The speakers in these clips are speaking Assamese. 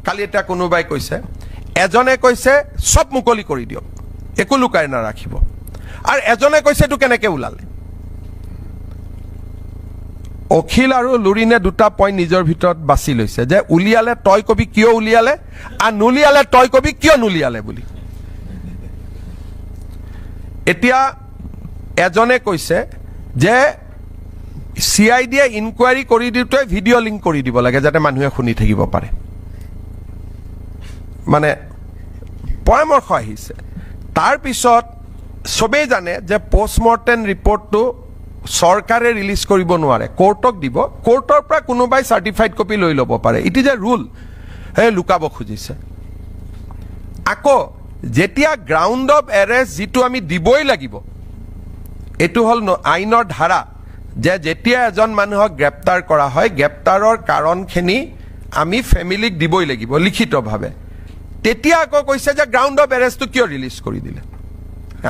কালি এটা কোনোবাই কৈছে, এজনে কৈছে চব মুকলি কৰি দিয়ক, একো লুকাই নাৰাখিব, আৰু এজনে কৈছে এইটো কেনেকৈ ওলালে। অখিল আৰু লুৰিনে দুটা পইণ্ট নিজৰ ভিতৰত বাছি লৈছে যে উলিয়ালে তই কবি কিয় উলিয়ালে, আৰু নুলিয়ালে তই কবি কিয় নুলিয়ালে বুলি। এতিয়া এজনে কৈছে যে চি I ডিয়ে ইনকুৱাৰী কৰি দিওঁতে ভিডিঅ' লিংক কৰি দিব লাগে যাতে মানুহে শুনি থাকিব পাৰে, মানে পৰামৰ্শ আহিছে। তাৰপিছত চবেই জানে যে পষ্টমৰ্টেম ৰিপৰ্টটো চৰকাৰে ৰিলিজ কৰিব নোৱাৰে, কোৰ্টক দিব, কোৰ্টৰ পৰা কোনোবাই চাৰ্টিফাইড কপি লৈ ল'ব পাৰে, it is a rule. সেই লুকাব খুজিছে। আকৌ যেতিয়া গ্ৰাউণ্ড অফ এৰেষ্ট যিটো আমি দিবই লাগিব, এইটো হ'ল আইনৰ ধাৰা যে যেতিয়া এজন মানুহক গ্ৰেপ্তাৰ কৰা হয়, গ্ৰেপ্তাৰৰ কাৰণখিনি আমি ফেমিলিক দিবই লাগিব লিখিতভাৱে। তেতিয়া আকৌ কৈছে যে গ্ৰাউণ্ড অফ এৰেষ্টটো কিয় ৰিলিজ কৰি দিলে,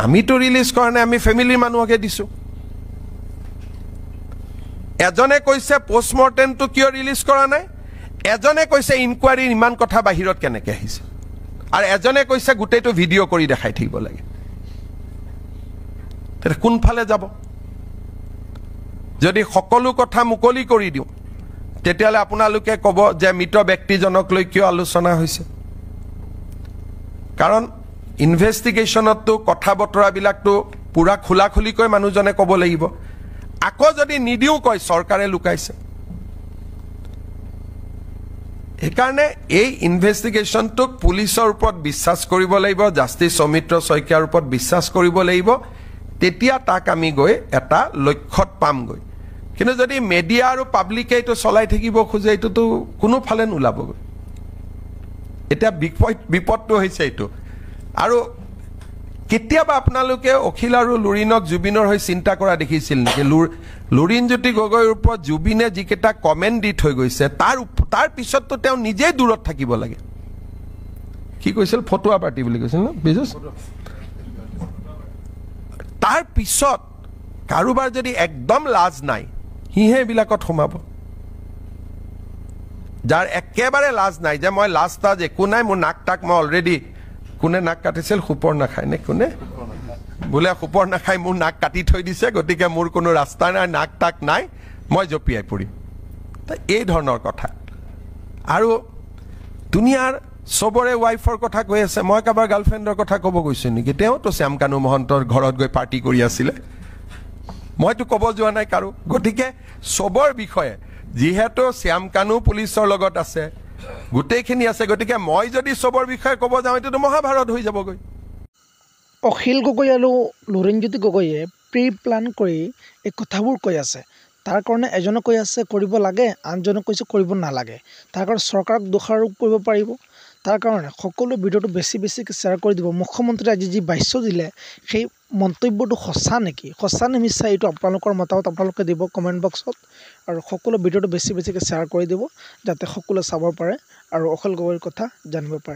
আমিতো ৰিলিজ কৰা নাই, আমি ফেমিলিৰ মানুহকে দিছোঁ। এজনে কৈছে পষ্টমৰ্টেমটো কিয় ৰিলিজ কৰা নাই, এজনে কৈছে ইনকুৱাৰীৰ ইমান কথা বাহিৰত কেনেকৈ আহিছে, আৰু এজনে কৈছে গোটেইটো ভিডিঅ' কৰি দেখাই থাকিব লাগে। তেতিয়া কোনফালে যাব? যদি সকলো কথা মুকলি কৰি দিওঁ তেতিয়াহ'লে আপোনালোকে ক'ব যে মৃত ব্যক্তিজনক লৈ কিয় আলোচনা হৈছে, কাৰণ ইনভেষ্টিগেশ্যনততো কথা বতৰাবিলাকতো পূৰা খোলাখুলিকৈ মানুহজনে ক'ব লাগিব। আকৌ যদি নিদিওঁ কয় চৰকাৰে লুকাইছে। সেইকাৰণে এই ইনভেষ্টিগেশ্যনটোক পুলিচৰ ওপৰত বিশ্বাস কৰিব লাগিব, জাষ্টিছ সৌমিত্ৰ শইকীয়াৰ ওপৰত বিশ্বাস কৰিব লাগিব, তেতিয়া তাক আমি গৈ এটা লক্ষ্যত পামগৈ। কিন্তু যদি মিডিয়া আৰু পাব্লিকে এইটো চলাই থাকিব খোজে, এইটোতো কোনোফালে নোলাবগৈ। এতিয়া বিপদটো হৈছে এইটো। আৰু কেতিয়াবা আপোনালোকে অখিল আৰু লুৰিণক জুবিনৰ হৈ চিন্তা কৰা দেখিছিল নেকি? লুৰিণজ্যোতি গগৈৰ ওপৰত জুবিনে যিকেইটা কমেণ্ট দি থৈ গৈছে, তাৰ পিছততো তেওঁ নিজেই দূৰত থাকিব লাগে। কি কৈছিল? ফটুৱা পাৰ্টি বুলি কৈছিল ন বিজুছ? তাৰ পিছত কাৰোবাৰ যদি একদম লাজ নাই, সিহে এইবিলাকত সোমাব। যাৰ একেবাৰে লাজ নাই যে মই লাজ তাজ একো নাই, মোৰ নাক তাক মই অলৰেডি, কোনে নাক কাটিছিল? সুপৰ নাখায় নে কোনে বোলে সুপৰ নাখাই মোৰ নাক কাটি থৈ দিছে, গতিকে মোৰ কোনো ৰাস্তা নাই, নাক তাক নাই, মই জঁপিয়াই পৰিম। এই ধৰণৰ কথা। আৰু দুনিয়াৰ চবৰে ৱাইফৰ কথা কৈ আছে, মই কাৰোবাৰ গাৰ্লফ্ৰেণ্ডৰ কথা ক'ব গৈছোঁ নেকি? তেওঁতো শ্যামকানু মহন্তৰ ঘৰত গৈ পাৰ্টি কৰি আছিলে, মইতো ক'ব যোৱা নাই কাৰো। গতিকে চবৰ বিষয়ে যিহেতু শ্যামকানু পুলিচৰ লগত আছে, গোটেইখিনি আছে, গতিকে মই যদি চবৰ বিষয়ে ক'ব যাওঁ এইটোতো মহাভাৰত হৈ যাবগৈ। অখিল গগৈ আৰু লুৰিণজ্যোতি গগৈয়ে প্ৰি প্লান কৰি এই কথাবোৰ কৈ আছে। তাৰ কাৰণে এজনে কৈ আছে কৰিব লাগে, আনজনে কৈছে কৰিব নালাগে। তাৰ কাৰণে চৰকাৰক দোষাৰোপ কৰিব পাৰিব। তাৰ কাৰণে সকলো ভিডিঅ'টো বেছি বেছিকৈ শ্বেয়াৰ কৰি দিব। মুখ্যমন্ত্ৰীয়ে আজি যি ভাষ্য দিলে সেই মন্তব্যটো সঁচা নেকি, সঁচা নে মিছা, এইটো আপোনালোকৰ মতামত আপোনালোকে দিব কমেণ্ট বক্সত। আৰু সকলো ভিডিঅ'টো বেছি বেছিকৈ শ্বেয়াৰ কৰি দিব যাতে সকলোৱে চাব পাৰে আৰু অখিল গগৈৰ কথা জানিব পাৰে।